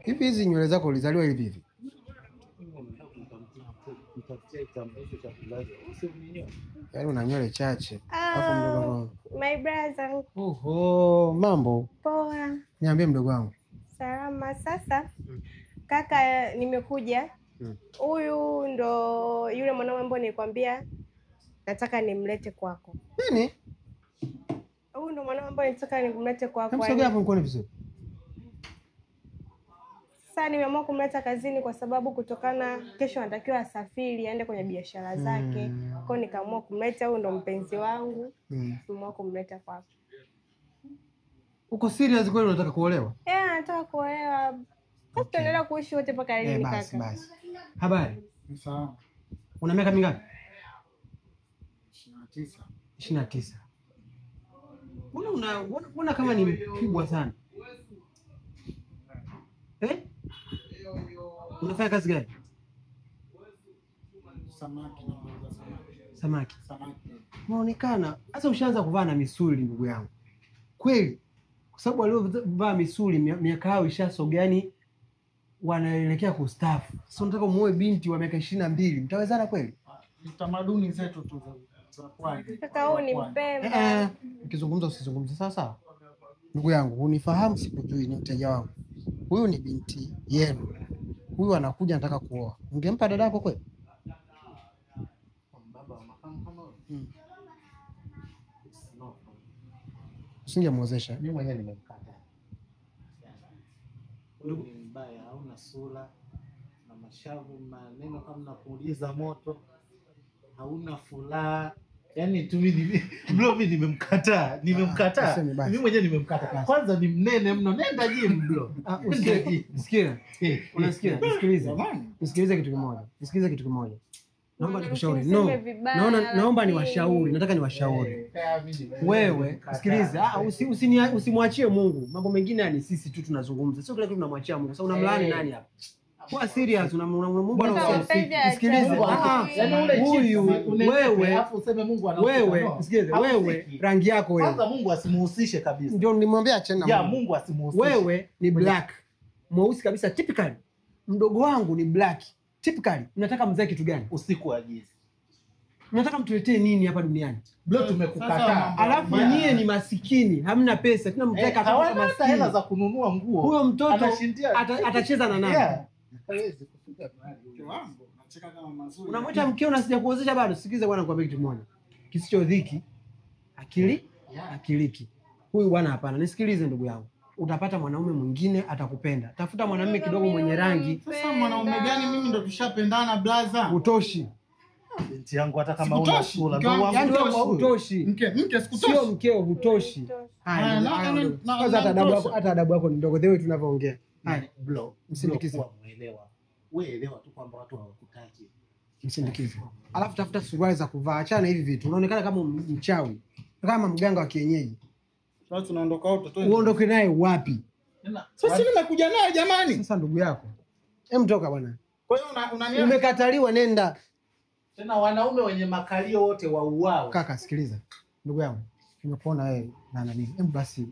Hivi hizi nywele zako ulizaliwa hivi hivi? Yaani una nywele chache. Alafu mdogo wangu. My brother. Oho, mambo. Poa. Niambie mdogo wangu. Salama. Sasa kaka, nimekuja. Huyu ndo yule mwanaume ambaye nilikwambia nataka nimlete kwako. Nini? Huyu ndo mwanaume ambaye nataka nimlete kwako. Msogea hapo mkono vizuri. Sasa nimeamua kumleta kazini kwa sababu kutokana kesho anatakiwa asafiri aende kwenye biashara zake. Kwa hiyo nikaamua kumleta. Huyu ndo mpenzi wangu. Nimeamua kumleta kwako. Uko serious kweli unataka kuolewa? Yeah, nataka kuolewa. Sasa tunaendelea kuishi wote mpaka lini kaka? Basi. Habari? Sawa. Una miaka mingapi? 29. 29. Mbona una kama ni mkubwa sana? Eh? Unafanya kazi gani? Samaki, nauza samaki. Samaki. Samaki. Unaonekana sasa ushaanza kuvaa na misuli ndugu yangu. Kweli. Kwa sababu waliovaa misuli miaka yao ishasogea, yani wanaelekea kustaafu. Sasa unataka muoe binti wa miaka 22, mtawezana kweli? Tamaduni zetu tu za pwani. Kaka, huyu ni Mpemba. Ukizungumza usizungumze sawa sawa. Ndugu yangu, unifahamu sikujui, ni mteja wangu. Huyu ni binti yenu. Huyu anakuja anataka kuoa. Ungempa dada yako kweli? Baba wa makamu kama huyu? Usingemwozesha. Mimi mwenyewe nimemkata. Huyu ni mbaya, hauna sura na mashavu, maneno kama nakuuliza moto, hauna furaha. Yaani tu mimi bro, mimi nimemkataa, nimemkataa. Mimi mwenyewe nimemkataa. Kwanza ni mnene mno, nenda gym bro. Sikia. Unasikia? Nisikilize. Nisikilize kitu kimoja. Nisikilize kitu kimoja. Naomba nikushauri. No. Naomba niwashauri. Nataka niwashauri. Wewe sikiliza, usimwachie Mungu. Mambo mengine ni sisi tu tunazungumza. Sio kila kitu tunamwachia Mungu. Sasa unamlaani nani hapa? Kwa serious Mungu anakusikia. Sikiliza. Yaani ule huyu wewe alafu useme Mungu anakusikia. Wewe sikiliza, wewe rangi yako wewe. Kwanza Mungu asimuhusishe kabisa. Ndio nimwambia achana na Mungu. Ya Mungu asimuhusishe. Wewe ni black. Mweusi kabisa typically. Mdogo wangu ni black. Typically. Unataka mzae kitu gani? Usiku wa giza. Unataka mtuletee nini hapa duniani? Bro, tumekukataa. Alafu nyie ni masikini, hamna pesa. Tuna mtaka kama masikini. Hela za kununua nguo. Huyo mtoto atacheza na nani? Hawezi kufika mahali. Kiwango, unacheka kama mazuri. Unamwacha mkeo na sijakuozesha bado. Sikiza bwana, nikwambie kitu kimoja. Kisicho dhiki akili akiliki. Huyu bwana hapana. Nisikilize ndugu yangu. Utapata mwanaume mwingine atakupenda. Tafuta mwanamume kidogo mwenye rangi. Sasa mwanaume gani? Mimi ndo tushapendana blaza. Utoshi. Binti yangu hata kama una sura ndio wangu hutoshi. Mke sikutoshi. Sio mkeo hutoshi. Haya. Kwanza hata adabu yako ni ndogo. The way tunavyoongea. Haya, bro, msindikize. Muelewa. Wewe elewa tu kwamba watu hawakutaki. Msindikize. Alafu tafuta suruali za kuvaa. Achana hivi vitu. Unaonekana kama mchawi. Kama mganga wa kienyeji. Sasa tunaondoka wote tu. Uondoke naye wapi? Sasa nimekuja naye jamani. Sasa ndugu yako. Hem, toka bwana. Kwa hiyo unaniambia umekataliwa, nenda. Tena wanaume wenye makalio wote wauawe. Kaka sikiliza. Ndugu yangu, nimekuona wewe na nani. Hem basi.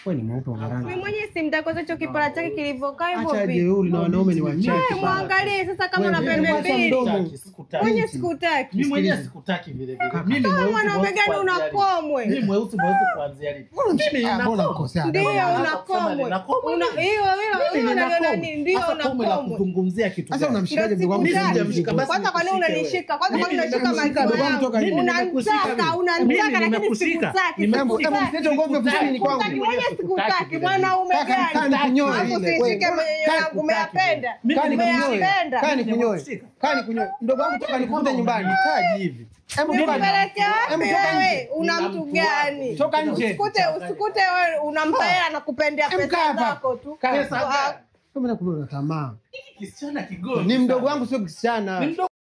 Wewe ni mweupe una rangi. Mimi mwenyewe simtakosa hicho kipara chake kilivyokaa hivyo vipi. Acha jeuri na wanaume ni wachache. Muangalie sasa kama una pembe mbili. Mwenye sikutaki. Mimi mwenyewe sikutaki vile vile. Mimi mweusi. Mwanaume gani unakomwe? Mimi mweusi kuanzia lini? Mimi nakosea. Ndio unakomwe. Una hiyo hiyo unaliona nini? Ndio unakomwe. Na kuzungumzia kitu. Sasa unamshikaje ndugu wangu? Kwanza kwa nini unanishika? Kwanza kwa nini unashika maziwa yangu? Unanitaka lakini sikutaki. Ofisini kwangu. Mwenye sikutaki mwanaume gani? Kani usishike mwenye yangu umeyapenda. Kani kunyoe. Kani kunyoe. Ndogo wangu toka nikute nyumbani. Taji hivi. Hebu nipeleke wapi wewe? Una mtu gani? Toka nje. Usikute wewe unampa hela na kupendea pesa zako tu. Pesa. Kama nakula tamaa. Kisichana kigogo. Ni mdogo wangu sio kisichana.